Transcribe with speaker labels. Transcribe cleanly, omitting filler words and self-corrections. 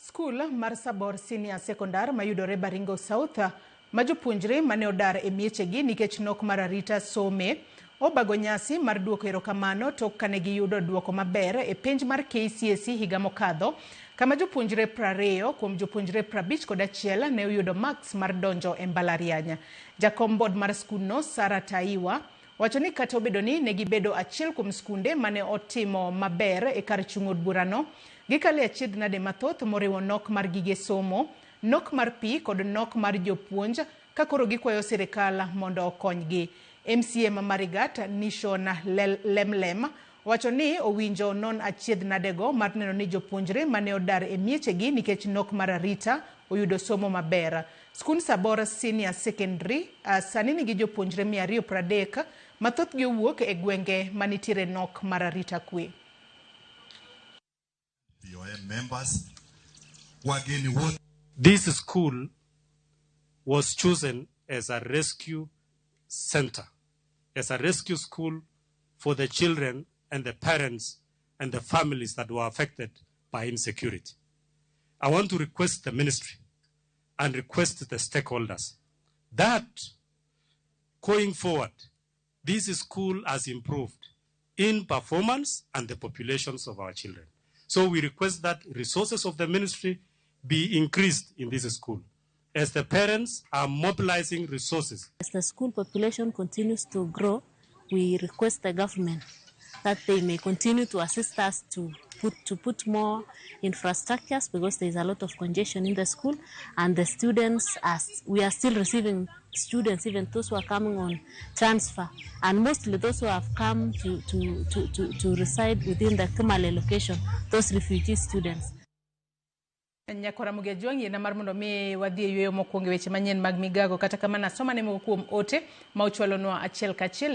Speaker 1: Skul mar Sabor Senior Secondar mayudore Baringo South ma jopuonjre mane odar e miechegi nikech nok mar arita some obago nyasi mar duoko erokamano tok kane giyudo duoko maber e penj mar KCSE higa mokadho kama jopuonjre 20 kuom jopuonjre 51 ne oyudo marks mar donjo e mbalariany. Jakom board mar skundno Sarah Taiwa wacho ni kata obedo ni ne gibedo achiel kuom skunde mane otimo maber e kar chung' od burano, gikale achiedh nade mathoth moriwo nok mar gige somo, nok mar pi kod nok mar jopuonj ka koro gikwayo sirikal mondo okonygi. MCA ma Marigat, Nishon Lemlem wacho ni owinjo non achiedh nadego mar neno ni jopuonjre mane odar e miechegi nikech nok mar arita oyudo somo maber. Skund Sabor Senior Secondary sani nigi jopuonjre 230 ma thothgi owuok e gwenge manitiere nok mar arita kwe.
Speaker 2: BOM members, wageni wote.
Speaker 3: This school was chosen as a rescue center, as a rescue school for the children and the parents and the families that were affected by insecurity. I want to request the ministry and request the stakeholders that going forward, this school has improved in performance and the populations of our children. So we request that resources of the ministry be increased in this school as the parents are mobilizing resources.
Speaker 4: As the school population continues to grow, we request the government that they may continue to assist us to put more infrastructures, because there is a lot of congestion in the school and the students, as we are still receiving students, even those who are coming on transfer, and mostly those who have come to reside within the Kimale location, those refugee students.
Speaker 1: Nyakora Mugejuang' yiena mar mondo mi wadhi e yueyo mokwongo e weche manyien mag migago. Kata kamano asoma ne moko kuom ote ma uchwalonwa achiel kachiel.